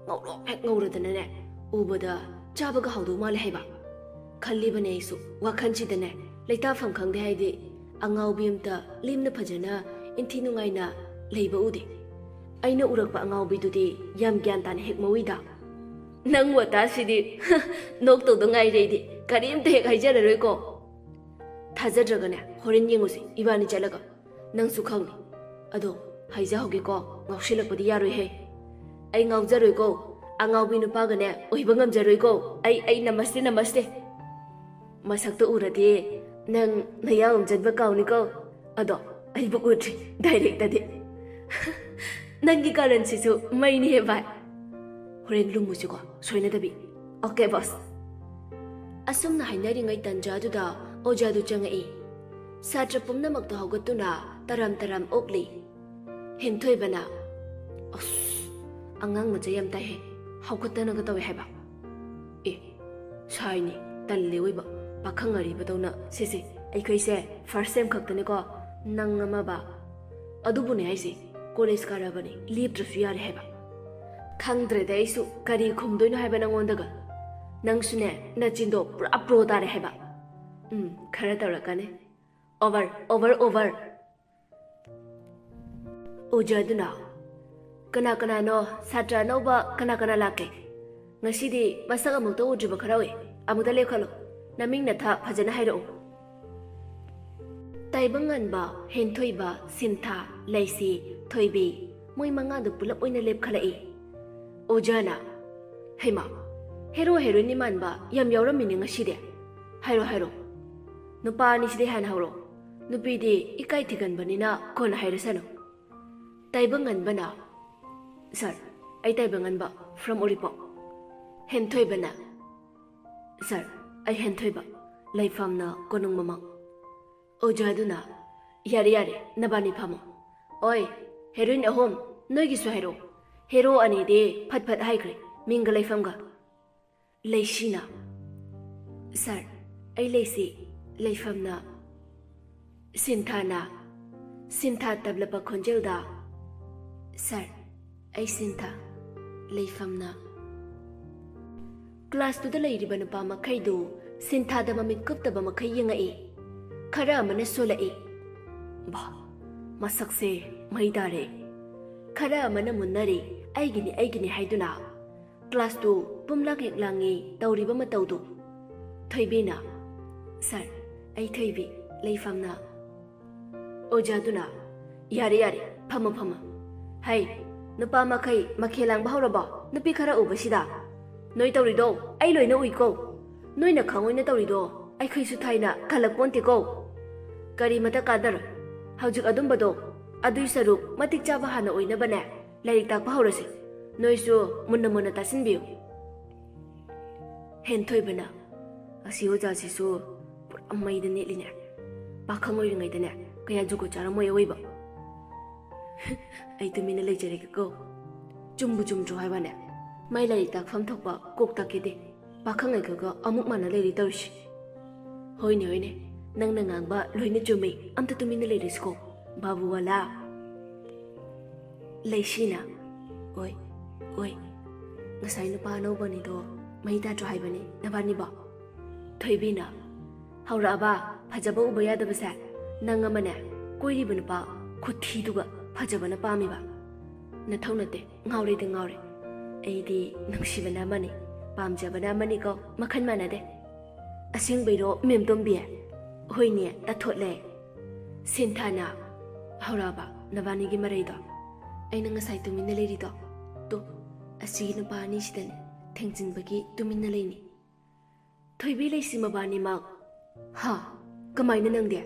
ꯉꯧꯔꯣꯛ ꯍꯦꯛ ꯉꯧꯔꯗꯅꯅꯦ, ꯎꯕꯗ ꯆꯥꯕꯒ ꯍꯥꯎꯗꯧ ꯃꯥꯜꯂꯦ ꯍꯥꯏꯕ꯫ ꯈꯜꯂꯤꯕꯅꯦ ꯑꯩꯁꯨ ꯋꯥꯈꯜꯁꯤꯗꯅꯦ, ꯂꯩꯇꯥꯐꯝ ꯈꯪꯗꯦ ꯍꯥꯏꯗꯤ꯫ ꯑꯉꯥꯎꯕꯤ ꯑꯝꯇ ꯂꯦꯝꯅ ꯐꯖꯅ ꯏꯟꯊꯤ ꯅꯨꯡꯉꯥꯏꯅ ꯂꯩꯕ ꯎꯗꯦ꯫ ꯑꯩꯅ ꯎꯔꯛꯄ ꯑꯉꯥꯎꯕꯤꯗꯨꯗꯤ ꯌꯥꯝ ꯒ꯭ꯌꯥꯟ ꯇꯥꯅ ꯍꯦꯛ ꯃꯧꯏꯗ꯫ ꯅꯪ ꯋꯥꯇꯥꯁꯤꯗꯤ ꯅꯣꯛꯇꯧꯗ ꯉꯥꯏꯔꯦ ꯑꯩꯗꯤ꯫ ꯀꯔꯤꯝꯇ ꯍꯦꯛ ꯍꯥꯏꯖꯔꯔꯣꯏꯀꯣ꯫ ꯊꯥꯖꯗ꯭ꯔꯒꯅꯦ, ꯍꯣꯔꯦꯟ ꯌꯦꯡꯉꯨꯁꯤ ꯏꯕꯥꯅꯤ ꯆꯠꯂꯒ꯫ ꯅꯪꯁꯨ ꯈꯪꯅꯤ꯫ ꯑꯗꯣ ꯍꯥꯏꯖꯍꯧꯒꯦꯀꯣ, ꯉꯥꯎꯁꯤꯜꯂꯛꯄꯗꯤ ꯌꯥꯔꯣꯏꯍꯦ꯫ ꯑꯩ ꯉꯥꯎꯖꯔꯣꯏꯀꯣ꯫ ꯑꯉꯥꯎꯕꯤ ꯅꯨꯄꯥꯒꯅꯦ ꯑꯣꯏꯕ ꯉꯝꯖꯔꯣꯏꯀꯣ꯫ ꯑꯩ, ꯑꯩ ꯅꯃꯁꯇꯦ, ꯅꯃꯁꯇꯦ꯫ ꯃꯁꯛꯇꯣ ꯎꯔꯗꯤ ꯅꯪ ꯅꯌꯥ ꯎꯝꯖꯟꯕ ꯀꯥꯎꯅꯤꯀꯣ꯫ ꯑꯗꯣ ꯑꯩꯕꯨ ꯎꯗ꯭ꯔꯤ ꯗꯥꯏꯔꯦꯛꯇꯗꯤ꯫ ꯅꯪꯒꯤ ꯀꯥꯔꯟꯁꯤꯁꯨ ꯃꯩꯅꯤꯍꯦ ꯚꯥꯏ꯫ ꯍꯣꯔꯦꯟ ꯂꯨꯝꯃꯨꯁꯤꯀꯣ, ꯁꯣꯏꯅꯗꯕꯤ꯫ ꯑꯣꯀꯦ ꯕꯣꯁ꯫ ꯑꯁꯨꯝꯅ ꯍꯥꯏꯅꯔꯤꯉꯩ ꯇꯟꯖꯥꯗꯨꯗ ꯑꯣꯖꯥꯗꯨ ꯆꯪꯉꯛꯏ꯫ ꯁꯥꯇ꯭ꯔ ꯄꯨꯝꯅꯃꯛꯇ ꯍꯧꯒꯠꯇꯨꯅ ꯇꯔꯥꯝ ꯇꯔꯥꯝ ꯑꯣꯛꯂꯤ꯫ ꯍꯦꯟꯊꯣꯏꯕꯅ, "ꯑꯁ, ꯑꯉꯥꯡ ꯃꯆꯥ ꯌꯥꯝ ꯇꯥꯏꯍꯦ, ꯍꯧꯒꯠꯇꯅꯒ ꯇꯧꯋꯦ ꯍꯥꯏꯕ꯫ ꯑꯦ, ꯁꯥꯏꯅꯤ, ꯇꯜꯂꯦ ꯑꯣꯏꯕ, ꯄꯥꯈꯪ ꯑꯔꯤꯕꯗꯧꯅ꯫ ꯁꯦ ꯁꯦ, ꯑꯩꯈꯣꯏꯁꯦ ꯐꯥꯔꯁ ꯁꯦꯝ ꯈꯛꯇꯅꯤꯀꯣ, ꯅꯪ ꯑꯃꯕ꯫ ꯑꯗꯨꯕꯨꯅꯦ ꯍꯥꯏꯁꯦ, ꯀꯣꯂꯦꯖ ꯀꯥꯔꯕꯅꯤ, ꯂꯦꯞꯇ꯭ꯔꯁꯨ ꯌꯥꯔꯦ ꯍꯥꯏꯕ꯫ ꯈꯪꯗ꯭ꯔꯦꯗ ꯑꯩꯁꯨ ꯀꯔꯤ ꯈꯨꯝꯗꯣꯏꯅꯣ ꯍꯥꯏꯕ ꯅꯪꯉꯣꯟꯗꯒ꯫ ꯅꯪꯁꯨꯅꯦ, ꯅꯆꯤꯟꯗꯣ ꯄꯨꯔꯥ ꯄ꯭ꯔꯣ ꯇꯥꯔꯦ ꯍꯥꯏꯕ꯫ ꯎꯝ, ꯈꯔ ꯇꯧꯔꯛꯀꯅꯤ꯫ Over, over, over!" ꯑꯣꯖꯥꯗꯨꯅ, "ꯀꯅꯥ ꯀꯅꯥꯅꯣ? ꯁꯥꯇ꯭ꯔ ꯑꯅꯧꯕ ꯀꯅꯥ ꯀꯅꯥ ꯂꯥꯛꯀꯦ? ꯉꯁꯤꯗꯤ ꯃꯁꯛ ꯑꯃꯨꯛꯇ ꯎꯗ꯭ꯔꯤꯕ ꯈꯔ ꯎꯏ꯫ ꯑꯃꯨꯛꯇ ꯂꯦꯞꯈꯠꯂꯣ꯫ ꯅꯃꯤꯡ ꯅꯊꯥ ꯐꯖꯅ ꯍꯥꯏꯔꯛꯎ꯫" ꯇꯥꯏꯕꯪꯉꯥꯟꯕ, ꯍꯦꯟꯊꯣꯏꯕ, ꯁꯤꯟꯊꯥ, ꯂꯩꯁꯤ, ꯊꯣꯏꯕꯤ, ꯃꯣꯏ ꯃꯉꯥꯗꯨ ꯄꯨꯂꯞ ꯑꯣꯏꯅ ꯂꯦꯞꯈꯠꯂꯛꯏ꯫ ꯑꯣꯖꯥꯅ, "ꯍꯩꯃꯥ, ꯍꯦꯔꯣ ꯍꯦꯔꯣꯏꯟ ꯃꯥꯟꯕ ꯌꯥꯝ ꯌꯥꯎꯔꯝꯃꯤꯅꯦ ꯉꯁꯤꯗꯤ꯫ ꯍꯥꯏꯔꯣ, ꯍꯥꯏꯔꯣ꯫ ꯅꯨꯄꯥ ꯑꯅꯤꯁꯤꯗꯤ ꯍꯥꯟꯅ ꯍꯧꯔꯣ꯫ ꯅꯨꯄꯤꯗꯤ ꯏꯀꯥꯏ ꯊꯤꯒꯟꯕꯅꯤꯅ ꯀꯣꯟꯅ ꯍꯥꯏꯔꯁꯅꯨ꯫" ꯇꯥꯏꯕꯪꯉꯥꯟꯕꯅ, "ꯁꯥꯔ, ꯑꯩ ꯇꯥꯏꯕꯪꯉꯥꯟꯕ from ꯎꯔꯤꯄꯣꯛ꯫" ꯍꯦꯟꯊꯣꯏꯕꯅ, "ꯁꯥꯔ, ꯑꯩ ꯍꯦꯟꯊꯣꯏꯕ, ꯂꯩꯐꯝꯅ ꯀꯣꯅꯨꯡ ꯃꯃꯥꯡ꯫" ꯑꯣꯖꯥꯗꯨꯅ, "ꯌꯥꯔꯦ, ꯌꯥꯔꯦ, ꯅꯕꯥꯅꯤ ꯐꯝꯃꯣ꯫ ꯑꯣꯏ, ꯍꯦꯔꯣꯏꯟ ꯑꯍꯨꯝ, ꯅꯣꯏꯒꯤꯁꯨ ꯍꯥꯏꯔꯛꯑꯣ꯫ ꯍꯦꯔꯣ ꯑꯅꯤꯗꯤ ꯐꯠ ꯐꯠ ꯍꯥꯏꯈ꯭ꯔꯦ, ꯃꯤꯡꯒ ꯂꯩꯐꯝꯒ꯫" ꯂꯩꯁꯤꯅ, "ꯁꯥꯔ, ꯑꯩ ꯂꯩꯁꯤ, ꯂꯩꯐꯝꯅ꯫" ꯁꯤꯟꯊꯥꯅ, ꯁꯤꯟꯊꯥ ꯇꯞꯂꯕ ꯈꯣꯟꯖꯦꯜꯗ, "ꯁꯥꯔ, ꯑꯩ ꯁꯤꯟꯊꯥ, ꯂꯩꯐꯝꯅ꯫" ꯀ꯭ꯂꯥꯁꯇꯨꯗ ꯂꯩꯔꯤꯕ ꯅꯨꯄꯥ ꯃꯈꯩꯗꯨ ꯁꯤꯟꯊꯥꯗ ꯃꯃꯤꯠ ꯀꯨꯞꯇꯕ ꯃꯈꯩ ꯌꯦꯡꯉꯛꯏ꯫ ꯈꯔ ꯑꯃꯅ ꯁꯣꯜꯂꯛꯏ꯫ "ꯚꯥ, ꯃꯁꯛꯁꯦ ꯃꯩ ꯇꯥꯔꯦ꯫" ꯈꯔ ꯑꯃꯅ ꯃꯨꯟꯅꯔꯤ, "ꯑꯩꯒꯤꯅꯤ, ꯑꯩꯒꯤꯅꯤ" ꯍꯥꯏꯗꯨꯅ꯫ ꯀ꯭ꯂꯥꯁꯇꯨ ꯄꯨꯝꯂꯥꯡ ꯍꯦꯛ ꯂꯥꯡꯉꯤ ꯇꯧꯔꯤꯕ ꯃꯇꯧꯗꯨ꯫ ꯊꯣꯏꯕꯤꯅ, "ꯁꯥꯔ, ꯑꯩ ꯊꯣꯏꯕꯤ, ꯂꯩꯐꯝꯅ꯫" ꯑꯣꯖꯥꯗꯨꯅ, "ꯌꯥꯔꯦ, ꯌꯥꯔꯦ, ꯐꯝꯃꯣ, ꯐꯝꯃꯣ꯫ ꯍꯩ, ꯅꯨꯄꯥ ꯃꯈꯩ ꯃꯈꯦꯜ ꯂꯥꯡꯕ ꯍꯧꯔꯕꯣ? ꯅꯨꯄꯤ ꯈꯔ ꯎꯕꯁꯤꯗ꯫ ꯅꯣꯏ ꯇꯧꯔꯤꯗꯣ ꯑꯩ ꯂꯣꯏꯅ ꯎꯏꯀꯣ꯫ ꯅꯣꯏꯅ ꯈꯪꯑꯣꯏꯅ ꯇꯧꯔꯤꯗꯣ ꯑꯩꯈꯣꯏꯁꯨ ꯊꯥꯏꯅ ꯈꯜꯂꯛꯄꯣꯟꯇꯦꯀꯣ꯫ ꯀꯔꯤꯃꯇ ꯀꯥꯟꯅꯔꯣꯏ꯫ ꯍꯧꯖꯤꯛ ꯑꯗꯨꯝꯕꯗꯣ, ꯑꯗꯨꯏ ꯁꯔꯨꯛ ꯃꯇꯤꯛ ꯆꯥꯕ ꯍꯥꯟꯅ ꯑꯣꯏꯅꯕꯅꯦ, ꯂꯥꯏꯔꯤꯛ ꯇꯥꯛꯄ ꯍꯧꯔꯁꯤ꯫ ꯅꯣꯏꯁꯨ ꯃꯨꯟꯅ ꯃꯨꯟꯅ ꯇꯥꯁꯤꯟꯕꯤꯌꯨ꯫ ꯍꯦꯟꯊꯣꯏꯕꯅ, "ꯑꯁꯤ ꯑꯣꯖꯥꯁꯤꯁꯨ ꯄꯨꯔꯥ ꯃꯩꯗ ꯅꯦꯠꯂꯤꯅꯦ꯫ ꯄꯥꯈꯪ ꯑꯣꯏꯔꯤꯉꯩꯗꯅꯦ ꯀꯌꯥ ꯖꯨꯒꯣꯠ ꯆꯥꯔꯝꯃꯣꯏ ꯑꯋꯣꯏꯕ꯫" "ꯑꯩ ꯇꯨꯃꯤꯟꯅ ꯂꯩꯖꯔꯒꯦꯀꯣ꯫ ꯆꯨꯝꯕꯨ ꯆꯨꯝꯗ꯭ꯔꯣ ꯍꯥꯏꯕꯅꯦ? ꯃꯥꯏ ꯂꯥꯏꯔꯤꯛ ꯇꯥꯛꯐꯝ ꯊꯣꯛꯄ ꯀꯣꯛ ꯇꯥꯛꯀꯦꯗꯦ꯫ ꯄꯥꯈꯪ ꯑꯣꯏꯈ꯭ꯔꯒ ꯑꯃꯨꯛ ꯃꯥꯟꯅ ꯂꯩꯔꯤ ꯇꯧꯔꯤꯁꯤ꯫" "ꯍꯣꯏꯅꯦ, ꯍꯣꯏꯅꯦ, ꯅꯪꯅ ꯉꯥꯡꯕ ꯂꯣꯏꯅ ꯆꯨꯝꯃꯤ꯫ ꯑꯝꯇ ꯇꯨꯃꯤꯟꯅ ꯂꯩꯔꯁꯤꯀꯣ, ꯕꯥꯕꯨ ꯋꯥꯂꯥ꯫" ꯂꯩꯁꯤꯅ, "ꯑꯣꯏ, ꯑꯣꯏ, ꯉꯁꯥꯏ ꯅꯨꯄꯥ ꯑꯅꯧꯕ ꯑꯅꯤꯗꯣ ꯃꯩ ꯇꯥꯗ꯭ꯔꯣ ꯍꯥꯏꯕꯅꯤ ꯅꯕꯥꯅꯤꯕꯣ?" ꯊꯣꯏꯕꯤꯅ, "ꯍꯧꯔꯛꯑꯕ ꯐꯖꯕ ꯎꯕ ꯌꯥꯗꯕꯁꯦ? ꯅꯪ ꯑꯃꯅꯦ, ꯀꯣꯏꯔꯤꯕ ꯅꯨꯄꯥ ꯈꯨꯊꯤꯗꯨꯒ ꯐꯖꯕꯅ ꯄꯥꯝꯃꯤꯕ? ꯅꯊꯧ ꯅꯠꯇꯦ, ꯉꯥꯎꯔꯦꯗ ꯉꯥꯎꯔꯦ꯫ ꯑꯩꯗꯤ ꯅꯨꯡꯁꯤꯕꯅ ꯑꯃꯅꯤ, ꯄꯥꯝꯖꯕꯅ ꯑꯃꯅꯤꯀꯣ, ꯃꯈꯜ ꯃꯥꯟꯅꯗꯦ꯫" "ꯑꯁꯦꯡꯕꯩꯔꯣ, ꯃꯦꯝ ꯇꯣꯝꯕꯤ?" "ꯍꯣꯏꯅꯦ, ꯇꯥꯊꯣꯠꯂꯦ꯫" ꯁꯤꯟꯊꯥꯅ, "ꯍꯧꯔꯛꯑꯕ ꯅꯕꯥꯅꯤꯒꯤ ꯃꯔꯩꯗꯣ? ꯑꯩꯅ ꯉꯁꯥꯏ ꯇꯨꯃꯤꯟꯅ ꯂꯩꯔꯤꯗꯣ? ꯇꯣ, ꯑꯁꯤꯒꯤ ꯅꯨꯄꯥ ꯑꯅꯤꯁꯤꯗꯅꯦ ꯊꯦꯡꯖꯤꯟꯕꯒꯤ ꯇꯨꯃꯤꯟꯅ ꯂꯩꯅꯤ꯫" ꯊꯣꯏꯕꯤ ꯂꯩꯁꯤ ꯃꯕꯥꯅꯤꯃꯛ, "ꯍꯥ? ꯀꯃꯥꯏꯅ ꯅꯪꯗꯤ?"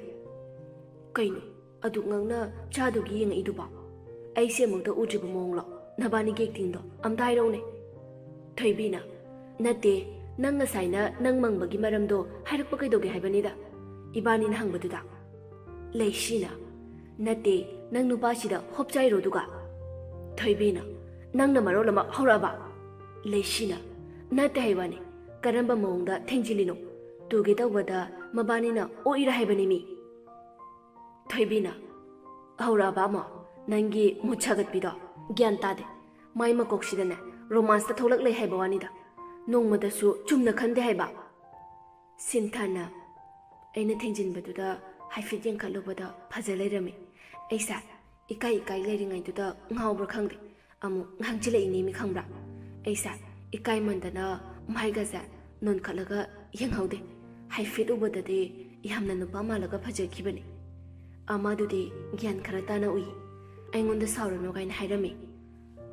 "ꯀꯩꯅꯣ, ꯑꯗꯨꯛ ꯉꯛꯅ ꯆꯥꯗꯨꯒꯤ ꯌꯦꯡꯉꯛꯏꯗꯨꯕꯣ? ꯑꯩꯁꯦ ꯑꯃꯨꯛꯇ ꯎꯗ꯭ꯔꯤꯕ ꯃꯑꯣꯡꯂꯣ? ꯅꯕꯥꯅꯤꯒꯤ ꯑꯦꯛꯇꯤꯡꯗꯣ ꯑꯝꯇ ꯍꯥꯏꯔꯛꯎꯅꯦ꯫" ꯊꯣꯏꯕꯤꯅ, "ꯅꯠꯇꯦ, ꯅꯪ ꯉꯁꯥꯏꯅ ꯅꯪ ꯃꯪꯕꯒꯤ ꯃꯔꯝꯗꯣ ꯍꯥꯏꯔꯛꯄ ꯀꯩꯗꯧꯒꯦ ꯍꯥꯏꯕꯅꯤꯗ, ꯏꯕꯥꯅꯤꯅ ꯍꯪꯕꯗꯨꯗ?" ꯂꯩꯁꯤꯅ, "ꯅꯠꯇꯦ, ꯅꯪ ꯅꯨꯄꯥꯁꯤꯗ ꯍꯣꯞꯆꯥꯏꯔꯣ ꯑꯗꯨꯒ?" ꯊꯣꯏꯕꯤꯅ, "ꯅꯪꯅ ꯃꯔꯣꯜ ꯑꯃ ꯍꯧꯔꯛꯑꯕ?" ꯂꯩꯁꯤꯅ, "ꯅꯠꯇꯦ ꯍꯥꯏꯕꯅꯤ, ꯀꯔꯝꯕ ꯃꯑꯣꯡꯗ ꯊꯦꯡꯖꯤꯜꯂꯤꯅꯣ? ꯇꯨꯒꯦ ꯇꯧꯕꯗ ꯃꯕꯥꯅꯤꯅ ꯑꯣꯛꯏꯔ ꯍꯥꯏꯕꯅꯤ ꯃꯤ꯫" ꯊꯣꯏꯕꯤꯅ, "ꯍꯧꯔꯛꯑꯕ ꯑꯃ, ꯅꯪꯒꯤ ꯃꯨꯠ ꯁꯥꯒꯠꯄꯤꯗꯣ? ꯒ꯭ꯌꯥꯟ ꯇꯥꯗꯦ꯫ ꯃꯥꯏ ꯃꯀꯣꯛꯁꯤꯗꯅꯦ ꯔꯣꯃꯥꯟꯁꯇ ꯊꯣꯛꯂꯛꯂꯦ ꯍꯥꯏꯕ ꯋꯥꯅꯤꯗ, ꯅꯣꯡꯃꯗꯁꯨ ꯆꯨꯝꯅ ꯈꯟꯗꯦ ꯍꯥꯏꯕ꯫" ꯁꯤꯟꯊꯥꯅ, "ꯑꯩꯅ ꯊꯦꯡꯖꯤꯟꯕꯗꯨꯗ ꯍꯥꯏꯐꯦꯠ ꯌꯦꯡꯈꯠꯂꯨꯕꯗ ꯐꯖ ꯂꯩꯔꯝꯃꯤ꯫ ꯑꯩꯁꯦ ꯏꯀꯥꯏ ꯏꯀꯥꯏ ꯂꯩꯔꯤꯉꯩꯗꯨꯗ ꯉꯥꯎꯕ꯭ꯔꯥ ꯈꯪꯗꯦ, ꯑꯃꯨꯛ ꯉꯥꯡꯁꯤꯜꯂꯛꯏꯅꯦꯃꯤ, ꯈꯪꯕ꯭ꯔꯥ? ꯑꯩꯁꯦ ꯏꯀꯥꯏꯃꯟꯗꯅ ꯃꯥꯏꯒꯁꯦ ꯅꯣꯟꯈꯠꯂꯒ ꯌꯦꯡꯍꯧꯗꯦ꯫ ꯍꯥꯏꯐꯦꯠ ꯎꯕꯗꯗꯤ ꯌꯥꯝꯅ ꯅꯨꯄꯥ ꯃꯥꯜꯂꯒ ꯐꯖꯈꯤꯕꯅꯤ꯫ ꯑꯃꯗꯨꯗꯤ ꯒ꯭ꯌꯥꯟ ꯈꯔ ꯇꯥꯅ ꯎꯏ꯫ ꯑꯩꯉꯣꯟꯗ ꯁꯥꯎꯔꯅꯨ ꯀꯥꯏꯅ ꯍꯥꯏꯔꯝꯃꯤ꯫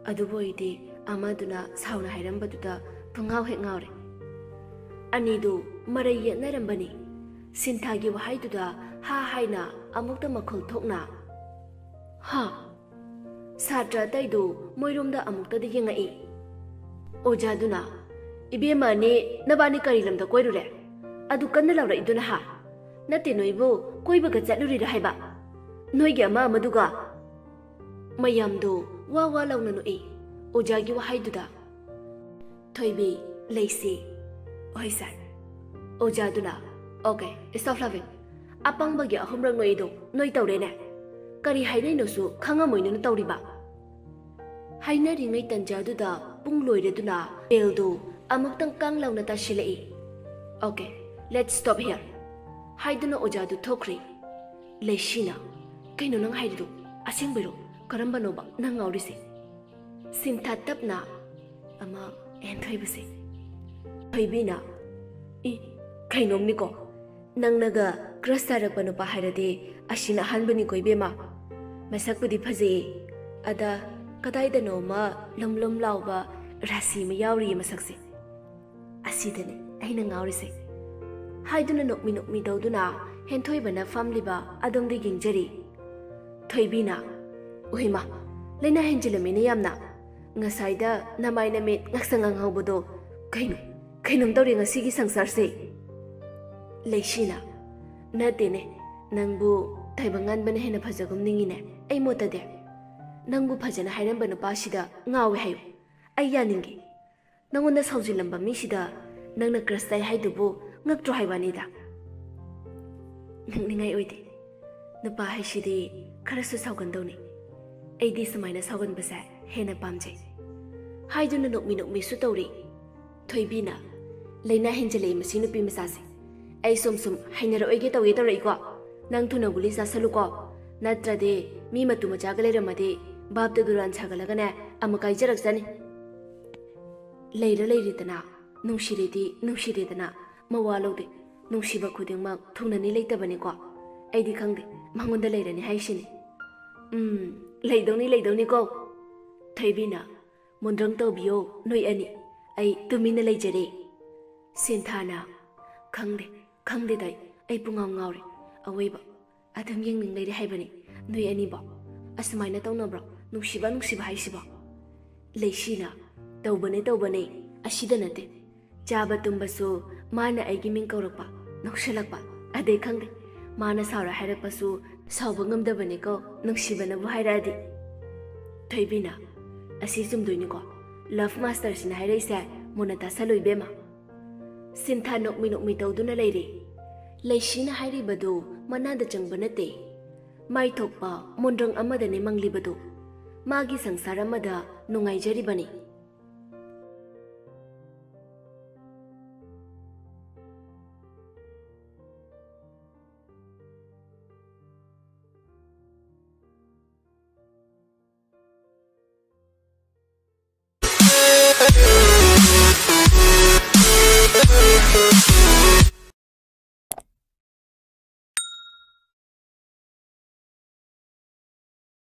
ꯑꯗꯨꯕꯨ ꯑꯩꯗꯤ ꯑꯃꯗꯨꯅ ꯁꯥꯎꯅ ꯍꯥꯏꯔꯝꯕꯗꯨꯗ ꯄꯨꯡꯉꯥꯎ ꯍꯦꯛ ꯉꯥꯎꯔꯦ꯫" ꯑꯅꯤꯗꯨ ꯃꯔꯩ ꯌꯦꯠꯅꯔꯝꯕꯅꯤ꯫ ꯁꯤꯟꯊꯥꯒꯤ ꯋꯥꯍꯩꯗꯨꯗ ꯍꯥ ꯍꯥꯏꯅ ꯑꯃꯨꯛꯇ ꯃꯈꯨꯜ ꯊꯣꯛꯅ, "ꯍꯥ?" ꯁꯥꯇ꯭ꯔ ꯑꯇꯩꯗꯨ ꯃꯣꯏꯔꯣꯝꯗ ꯑꯃꯨꯛꯇꯗꯤ ꯌꯦꯡꯉꯛꯏ꯫ ꯑꯣꯖꯥꯗꯨꯅ, "ꯏꯕꯦꯝꯃ ꯑꯅꯤ, ꯅꯕꯥꯅꯤ ꯀꯔꯤ ꯂꯝꯗ ꯀꯣꯏꯔꯨꯔꯦ? ꯑꯗꯨ ꯀꯟꯅ ꯂꯥꯎꯔꯛꯏꯗꯨꯅ ꯍꯥ? ꯅꯠꯇꯦ, ꯅꯣꯏꯕꯨ ꯀꯣꯏꯕꯒ ꯆꯠꯂꯨꯔꯤꯔ ꯍꯥꯏꯕ? ꯅꯣꯏꯒꯤ ꯑꯃ ꯑꯃꯗꯨꯒ?" ꯃꯌꯥꯝꯗꯨ ꯋꯥ ꯋꯥ ꯂꯥꯎꯅ ꯅꯣꯛꯏ ꯑꯣꯖꯥꯒꯤ ꯋꯥꯍꯩꯗꯨꯗ꯫ ꯊꯣꯏꯕꯤ, ꯂꯩꯁꯤ꯫ "ꯍꯣꯏ ꯁꯥꯔ꯫" ꯑꯣꯖꯥꯗꯨꯅ, "ꯑꯣꯀꯦ, stop laughing꯫ ꯑꯄꯪꯕꯒꯤ ꯑꯍꯨꯝꯔꯛ ꯅꯣꯛꯏꯗꯣ ꯅꯣꯏ ꯇꯧꯔꯦꯅꯦ꯫ ꯀꯔꯤ ꯍꯥꯏꯅꯩꯅꯣꯁꯨ ꯈꯪꯉꯝꯃꯣꯏ ꯅꯣꯏꯅ ꯇꯧꯔꯤꯕ꯫" ꯍꯥꯏꯅꯔꯤꯉꯩ ꯇꯟꯖꯥꯗꯨꯗ ꯄꯨꯡ ꯂꯣꯏꯔꯗꯨꯅ ꯕꯦꯜꯗꯨ ꯑꯃꯨꯛꯇꯪ ꯀꯥꯡ ꯂꯥꯎꯅ ꯇꯥꯁꯤꯜꯂꯛꯏ꯫ "ꯑꯣꯀꯦ, let's stop here," ꯍꯥꯏꯗꯨꯅ ꯑꯣꯖꯥꯗꯨ ꯊꯣꯛꯈ꯭ꯔꯦ꯫ ꯂꯩꯁꯤꯅ, "ꯀꯩꯅꯣ ꯅꯪ ꯍꯥꯏꯔꯤꯗꯨ? ꯑꯁꯦꯡꯕꯩꯔꯣ? ꯀꯔꯝꯕꯅꯣꯕ ꯅꯪ ꯉꯥꯎꯔꯤꯁꯦ?" ꯁꯤꯟꯊꯥ ꯇꯞꯅ, "ꯑꯃ, ꯍꯦꯟꯊꯣꯏꯕꯁꯦ꯫" ꯊꯣꯏꯕꯤꯅ, "ꯏ, ꯀꯩꯅꯣꯝꯅꯤꯀꯣ꯫ ꯅꯪꯅꯒ crush ꯇꯥꯔꯛꯄ ꯅꯨꯄꯥ ꯍꯥꯏꯔꯗꯤ ꯑꯁꯤꯅ ꯑꯍꯥꯟꯕꯅꯤꯀꯣ ꯏꯕꯦꯝꯃ꯫ ꯃꯁꯛꯄꯨꯗꯤ ꯐꯖꯩꯌꯦ, ꯑꯗ ꯀꯗꯥꯏꯗꯅꯣꯃ ꯂꯨꯝ ꯂꯨꯝ ꯂꯥꯎꯕ ꯔꯥꯁꯤ ꯑꯃ ꯌꯥꯎꯔꯤꯌꯦ ꯃꯁꯛꯁꯦ꯫ ꯑꯁꯤꯗꯅꯦ ꯑꯩꯅ ꯉꯥꯎꯔꯤꯁꯦ," ꯍꯥꯏꯗꯨꯅ ꯅꯣꯛꯃꯤ ꯅꯣꯛꯃꯤ ꯇꯧꯗꯨꯅ ꯍꯦꯟꯊꯣꯏꯕꯅ ꯐꯝꯂꯤꯕ ꯑꯗꯣꯝꯗ ꯌꯦꯡꯖꯔꯤ꯫ ꯊꯣꯏꯕꯤꯅ, "ꯎꯍꯩꯃ, ꯂꯩꯅꯥ ꯍꯦꯟꯖꯤꯜꯂꯝꯃꯤꯅꯦ ꯌꯥꯝꯅ꯫ ꯉꯁꯥꯏꯗ ꯅꯃꯥꯏ ꯅꯃꯤꯠ ꯉꯥꯛꯁꯪ ꯉꯥꯡꯍꯧꯕꯗꯣ ꯀꯩꯅꯣ, ꯀꯩꯅꯣꯝ ꯇꯧꯔꯦ ꯉꯁꯤꯒꯤ ꯁꯪꯁꯥꯔꯁꯦ꯫" ꯂꯩꯁꯤꯅ, "ꯅꯠꯇꯦꯅꯦ, ꯅꯪꯕꯨ ꯇꯥꯏꯕꯪ ꯉꯥꯟꯕꯅ ꯍꯦꯟꯅ ꯐꯖꯒꯨꯝ ꯅꯤꯡꯉꯤꯅꯦ꯫ ꯑꯩ ꯃꯣꯠꯇꯗꯤ ꯅꯪꯕꯨ ꯐꯖꯅ ꯍꯥꯏꯔꯝꯕ ꯅꯨꯄꯥꯁꯤꯗ ꯉꯥꯎꯋꯦ ꯍꯥꯏꯌꯨ꯫ ꯑꯩ ꯌꯥꯅꯤꯡꯉꯦ꯫ ꯅꯉꯣꯟꯗ ꯁꯥꯎꯖꯤꯜꯂꯝꯕ ꯃꯤꯁꯤꯗ ꯅꯪꯅ crush ꯇꯥꯏ ꯍꯥꯏꯗꯨꯕꯨ ꯉꯛꯇ꯭ꯔꯣ ꯍꯥꯏꯕꯅꯤꯗ?" "ꯉꯛꯅꯤꯡꯉꯥꯏ ꯑꯣꯏꯗꯦ꯫ ꯅꯨꯄꯥ ꯍꯥꯏꯁꯤꯗꯤ ꯈꯔꯁꯨ ꯁꯥꯎꯒꯟꯗꯧꯅꯤ꯫ ꯑꯩꯗꯤ ꯁꯨꯃꯥꯏꯅ ꯁꯥꯎꯒꯟꯕꯁꯦ ꯍꯦꯟꯅ ꯄꯥꯝꯖꯩ," ꯍꯥꯏꯗꯨꯅ ꯅꯣꯛꯃꯤ ꯅꯣꯛꯃꯤꯁꯨ ꯇꯧꯔꯤ꯫ ꯊꯣꯏꯕꯤꯅ, "ꯂꯩꯅꯥ ꯍꯦꯟꯖꯜꯂꯛꯏ ꯃꯁꯤ ꯅꯨꯄꯤ ꯃꯆꯥꯁꯦ꯫ ꯑꯩ ꯁꯨꯝ ꯁꯨꯝ ꯍꯩꯅꯔꯛꯑꯣꯏꯒꯦ ꯇꯧꯒꯦ ꯇꯧꯔꯛꯏꯀꯣ꯫ ꯅꯪ ꯊꯨꯅ ꯒꯨꯂꯤ ꯆꯥꯁꯜꯂꯨꯀꯣ꯫ ꯅꯠꯇ꯭ꯔꯗꯤ ꯃꯤ ꯃꯇꯨ ꯃꯆꯥꯒ ꯂꯩꯔꯝꯃꯗꯤ ꯚꯥꯞꯇ ꯗꯨꯔꯥꯟ ꯁꯥꯒꯠꯂꯒꯅꯦ ꯑꯃꯨꯛ ꯀꯥꯏꯖꯔꯛꯆꯅꯤ꯫" ꯂꯩꯔ ꯂꯩꯔꯦꯗꯅ, ꯅꯨꯡꯁꯤꯔꯦꯗꯤ ꯅꯨꯡꯁꯤꯔꯦꯗꯅ, ꯃꯋꯥ ꯂꯧꯗꯦ꯫ ꯅꯨꯡꯁꯤꯕ ꯈꯨꯗꯤꯡꯃꯛ ꯊꯨꯡꯅꯅꯤ ꯂꯩꯇꯕꯅꯤꯀꯣ꯫ ꯑꯩꯗꯤ ꯈꯪꯗꯦ, ꯃꯉꯣꯟꯗ ꯂꯩꯔꯅꯤ ꯍꯥꯏꯁꯤꯅꯤ꯫ "ꯎꯝ, ꯂꯩꯗꯧꯅꯤ, ꯂꯩꯗꯧꯅꯤꯀꯣ꯫" ꯊꯣꯏꯕꯤꯅ, "ꯃꯣꯟꯗ꯭ꯔꯪ ꯇꯧꯕꯤꯌꯣ ꯅꯣꯏ ꯑꯅꯤ, ꯑꯩ ꯇꯨꯃꯤꯟꯅ ꯂꯩꯖꯔꯦ꯫" ꯁꯤꯟꯊꯥꯅ, "ꯈꯪꯗꯦ, ꯈꯪꯗꯦ ꯇꯥꯏ, ꯑꯩ ꯄꯨꯡꯉꯥꯎ ꯉꯥꯎꯔꯦ꯫ ꯑꯋꯣꯏꯕ ꯑꯗꯨꯝ ꯌꯦꯡꯅꯤꯡ ꯂꯩꯔꯦ ꯍꯥꯏꯕꯅꯤ ꯅꯣꯏ ꯑꯅꯤꯕꯣ꯫ ꯑꯁꯨꯃꯥꯏꯅ ꯇꯧꯅꯕ꯭ꯔꯣ? ꯅꯨꯡꯁꯤꯕ ꯅꯨꯡꯁꯤꯕ ꯍꯥꯏꯁꯤꯕꯣ? ꯂꯩꯁꯤꯅ, "ꯇꯧꯕꯅꯦ ꯇꯧꯕꯅꯦ, ꯑꯁꯤꯗ ꯅꯠꯇꯦ꯫ ꯆꯥꯕ ꯇꯨꯝꯕꯁꯨ ꯃꯥꯅ ꯑꯩꯒꯤ ꯃꯤꯡ ꯀꯧꯔꯛꯄ, ꯅꯣꯛꯁꯜꯂꯛꯄ, ꯑꯗꯩ ꯈꯪꯗꯦ, ꯃꯥꯅ ꯁꯥꯎꯔ ꯍꯥꯏꯔꯛꯄꯁꯨ ꯁꯥꯎꯕ ꯉꯝꯗꯕꯅꯦꯀꯣ, ꯅꯨꯡꯁꯤꯕꯅꯕꯨ ꯍꯥꯏꯔꯛꯑꯗꯤ꯫" ꯊꯣꯏꯕꯤꯅ, "ꯑꯁꯤ ꯆꯨꯝꯗꯣꯏꯅꯤꯀꯣ, ꯂꯚ ꯃꯥꯁꯇꯔꯁꯤꯅ ꯍꯥꯏꯔꯛꯏꯁꯦ ꯃꯨꯟꯅ ꯇꯥꯁꯜꯂꯨ ꯏꯕꯦꯝꯃ꯫" ꯁꯤꯟꯊꯥ ꯅꯣꯛꯃꯤ ꯅꯣꯛꯃꯤ ꯇꯧꯗꯨꯅ ꯂꯩꯔꯤ꯫ ꯂꯩꯁꯤꯅ ꯍꯥꯏꯔꯤꯕꯗꯨ ꯃꯅꯥꯗ ꯆꯪꯕ ꯅꯠꯇꯦ꯫ ꯃꯥꯏ ꯊꯣꯛꯄ ꯃꯣꯟꯗ꯭ꯔꯪ ꯑꯃꯗꯅꯦ ꯃꯪꯂꯤꯕꯗꯨ꯫ ꯃꯥꯒꯤ ꯁꯪꯁꯥꯔ ꯑꯃꯗ ꯅꯨꯡꯉꯥꯏꯖꯔꯤꯕꯅꯤ꯫